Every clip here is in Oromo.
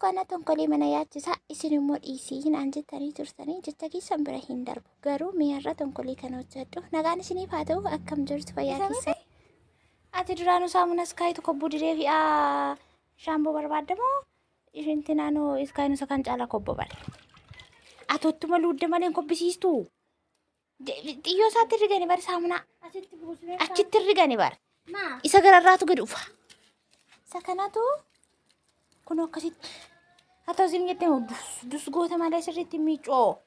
kana tonkolii mana yaachisa isin immoo dhiisii naan jettanii turtanii jecha keessan bira hin darbu. Garuu mi'arra tonkolii kana hojjedhu. Nagaan isiniif haa ta'u akkam jirtu fayyaa Isa keessan. Ati duraanuu saamuna iskaayitu kobbuu diree fi shaamboo barbaaddamoo ishinti naannoo iskaayiin isa kan caalaa kobbo bare. Ati ottuma luudde malee hin kobbisiistuu. Xiyyoo isaatti rigani bar saamunaa. Asitti buusnee. Achitti rigani bar. Maa? Isa gararraatu gadi dhufa. Isa kanatu kun akkasitti. Haa ta'u isin jettee moo dus dus goota malee sirriitti miicoo.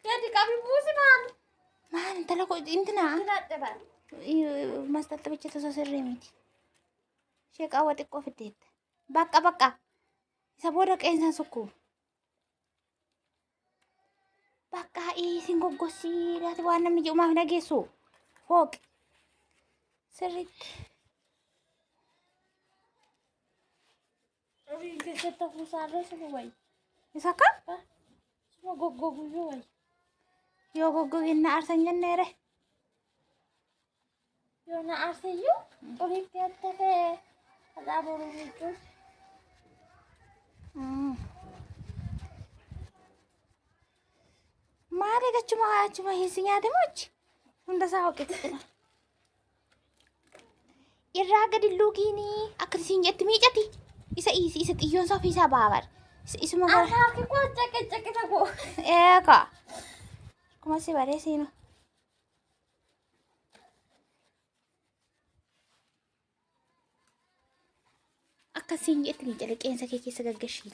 Gadi qabi buusi maal? Maal intala koo intina Jiraadhe bara. mastaxabicha tosoo sirrii miti. Ishee qaawwa xiqqoo fiddeetta. Bakka bakka. Isa booda qeensaan sukkuuma. Bakka isin goggossii laati waan namni jedhu maaf hin dhageessu. Fooqi. Sirriitti. Xurii keessatti hafuusaarree suma wayi. Isa akkam? Suma goggoguyyuu wayi. Yoo goggogin na aarsan jenneere. Yoo na aarseyyuu xuriitti hatta ta'e hadhaa boruu miicuun. Maali achuma achuma hiisi nyaate moo achi? Hunda isaa hooqetti. Irraa gadi luugiinii akka isiin jetti miicati. Isa dhiisi isa xiyyoon isaa ofiisaa ba'a bara. Isuma Amma bara. harki koo caqe koo. Eekaa. Akkuma si baree siinu. Akka siin jetti miicale qeensa kee keessa gaggashii.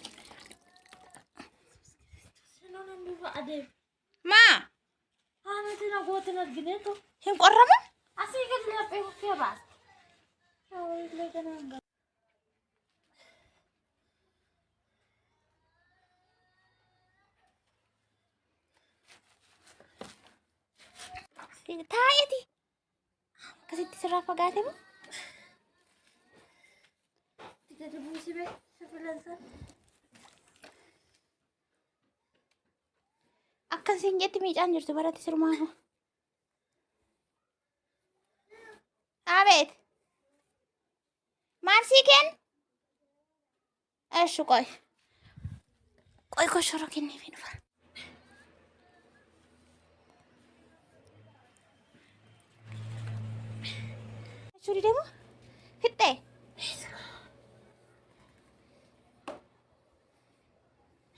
Sinuun hin duuba adeemu. Maa Haamati na gootin argineetu. hin qorramu? Asii gadi laphee bukkee baasta. Shaaworii ganaan gala. Taa'eeti. Akkasitti sirraa fagaate moo? Gadi buusi bee sibilansa. Akkan siin jetti miicaan jirtu baratti sirmaafu. Abeet. Maal sii kenn? Eessu qoy. Qoy koshoroo kenneefii dhufa. Jechuu didee moo? Fixxee?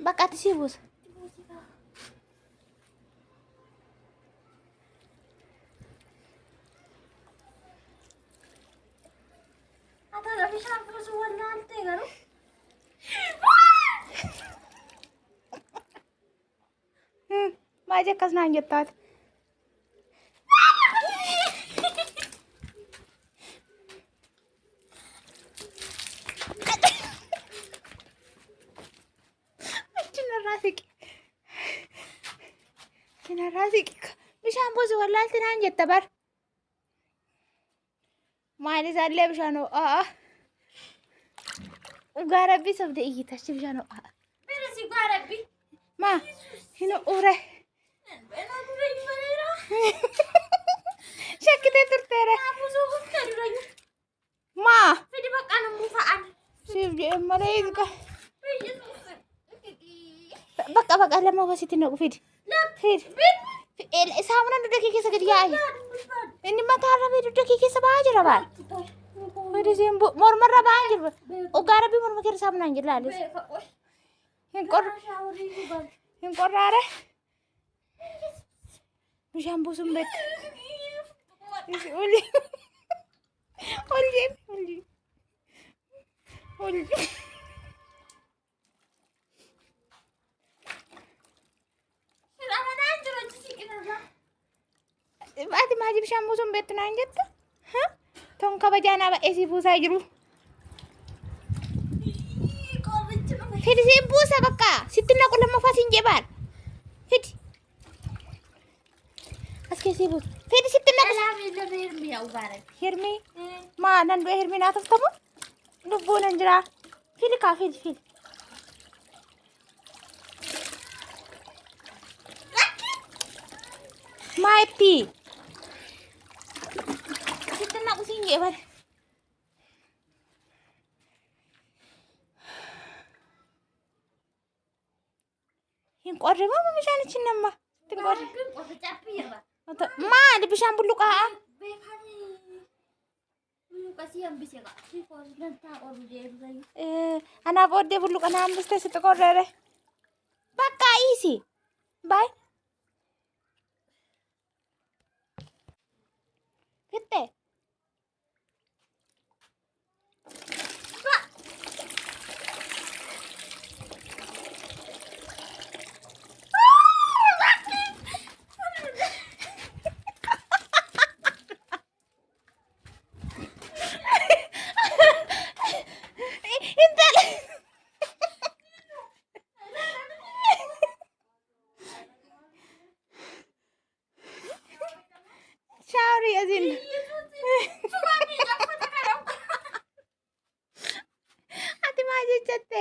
Bakka ati sii buusa. Ata bishaan buusuu wallaaltee garuu. Maal akkas naan jettaati? Achi narraa siqi. Achi narraa siqi. Bishaan buusu wallaalti naan jetta bar. Maal isaallee bishaan ho'aa. Dhugaa rabbii sobde iyyita achi bishaan ho'aa. Bira si dhugaa rabbi. Maa hin ho'uure. Benaa dura hin bareera. Shakkitee turteere. Buusuu kuftee dura iyyuu. Maa Fidi baqqaan immoo fa'aan. siif jedhee malee hiika. Bakka bakka lama wasitti naqu fidi. Fidi. Saamunaan dugda kee keessa gadi yaa'e. Inni mataarra fi dugda kee keessa ba'aa jira baal. Fidi siin mormarra ba'aa jiru. Dhugaa rabbii morma keessa saamunaan jira laalis. Hin qorra hin qorraare. Bishaan buusuun beektu. Oli. Ol jedhi ol jedhi. Ol jedhi. Ati maajii bishaan buusuun beektu naan jetta? Ton kabajaa naa ba'ee si buusaa jiru. Fidi siin buusa bakka. Sitti naqu lammaffaa siin jebaan. Fidi. As keessi buusa. Fidi sitti naqu. Hirmii. Maa nan du'e hirmii naa toftamu? Lubbuun hin jiraa. Fidi kaa fidi fidi. Maa itti? Sitti naqu siin jee bare. Hin qorre moo bishaanichi nama? Hin qorre. Maali bishaan bulluqaa? Anaa booddee bulluqa na hambiste sitti qorreere. Bakka iisi. Baay. Fitte. Intala. Shaaworii asiin. Ati maal jechatte?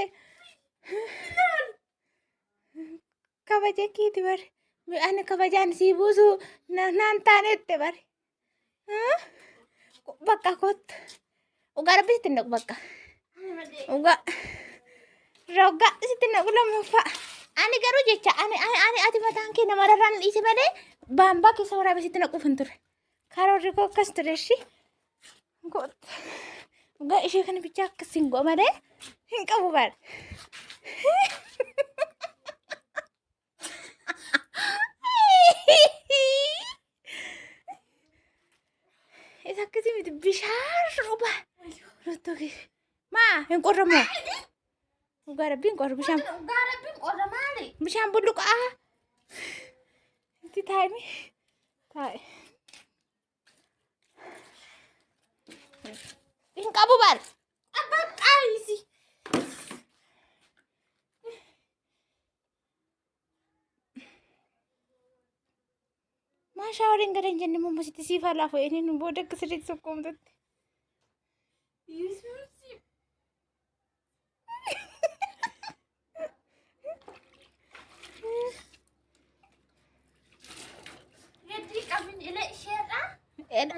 Kabaja keeti bari. Ani kabajaan sii buusu naan taanette bari. Bakka kottu. Dhugaa rabbi sitti naqu bakka. Dhugaa. Roga sitti naqu lammaffaa. Ani garuu jecha ani ani ani ati mataan kee nama rarraan dhiise malee baambaa keessa waraabee sitti naquuf hin ture. Karoorri koo akkas ture ishii. Kottu. Dhugaa ishee kana bichaa akkas hin godha malee hin qabu baadha. Isa akkasii miti bishaan roba. Rottoo kee. Maa hin qorramu. Dhugaa rabbii hin qorru bishaan. Bishaan bulluqaa. Itti taa'imi. Taa'i. Hin qabu bar. Maa shaaworiin gara hin jenne immoo sitti siif haa laafu inni nu booda akka sirriitti sukkuumtutti.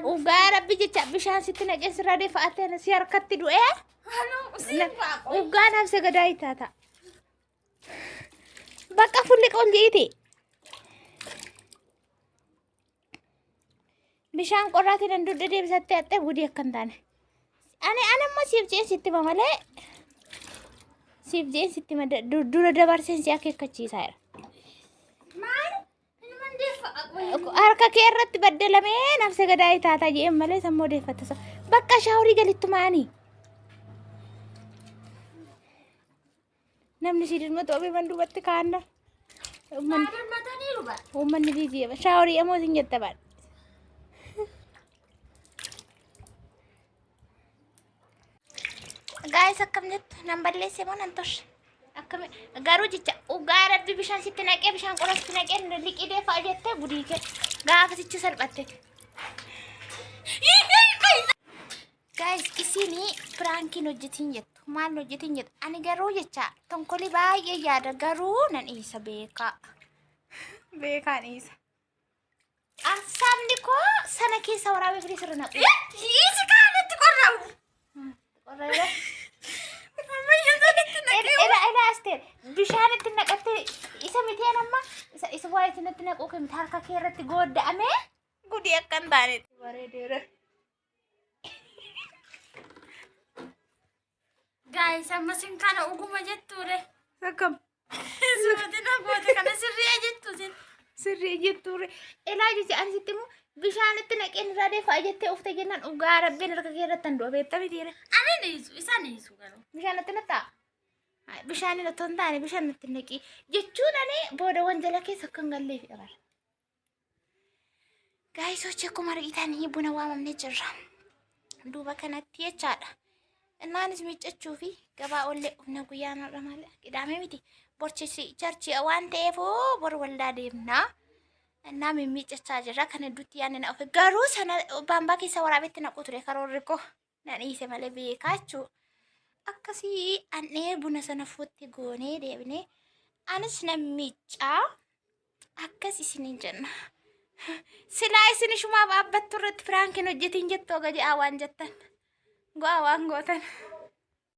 Dhugaa rabbi jecha bishaan sitti naqee sirraa deeffa'attee si harkatti du'ee dhugaa nafsa gadaa itaata. Bakka fulli qolliiti. Bishaan qorraatiin an dugda deebisattee haxxee gudii akka hin taane. Ani ani immoo siif je'een sitti hima malee siif je'een sitti hima dura dabarseen si akeekkachiisaa jira. Harka kee irratti baddalamee nafsa gadaa itaataa je'een malee sammuu odeeffatta. Bakka shaaworii galittu maanii. Namni si dirmatu ofii man duubatti kaanna. Uummanni jijjiirama. Shaaworii ammoo isin jette baadha. Gaayis akkam jettu nan balleesse moo nan toshe? Akkam garuu jecha dhugaa rabbi bishaan sitti naqee bishaan qola sitti naqee liqii deefaa jettee gudii kee gaafa sichi salphatte. Guys isini piraankiin hojjetiin jettu maal hojjetiin jettu ani garuu jecha tonkolii baay'ee yaada garuu nan dhiisa beekaa beekaa dhiisa. Sabni koo sana keessa waraabee firii sirra naqu. Isi kaanatti qorramu. Ela ela asteer bishaan itti naqattee isa miteen amma isa isa waa itti natti naquu kee miti harka kee irratti goodda'amee gudii akka hin taanetti bareedeera. Gaayis amma sin kana uguma jettuure. Akkam Suurati na goote kana sirrii jettu sin. sirrii jettuure. Elaa jecha ani sitti immoo bishaan itti naqeen irraa deeffa'a jettee ufte jennaan dhugaa rabbiin harka kee irratti handhu'a beekta mitiire. Ani dhiisu isaan dhiisu garuu. Bishaan itti naqxaa? Bishaan otoo hin taane bishaan itti naqii jechuun ani booda wanjala keessa akka hin galleef dabala. Gaayisochi akkuma argitanii buna waamamnee jirra. Duuba kanatti jechaadha. Innaanis miiccachuu fi gabaa oollee dhufna guyyaan har'a malee qidaamee miti. Borchisi charchi waan ta'eef bor waldaa deemna. Innaa mimmiiccachaa jirra. Kan hedduutti yaadne na ofe. Garuu sana baambaa keessa waraabetti naqu ture karoorri koo. Na dhiise malee beekaa jechuudha. Akkasii annee buna sana fuutti goonee deebinee anis nan miiccaa. Akkas isiniin jenna. Silaa isin ishumaaf dhaabbattu irratti piraankiin hojjetiin jettu gadi waan jettan. Go'aa waan gootan.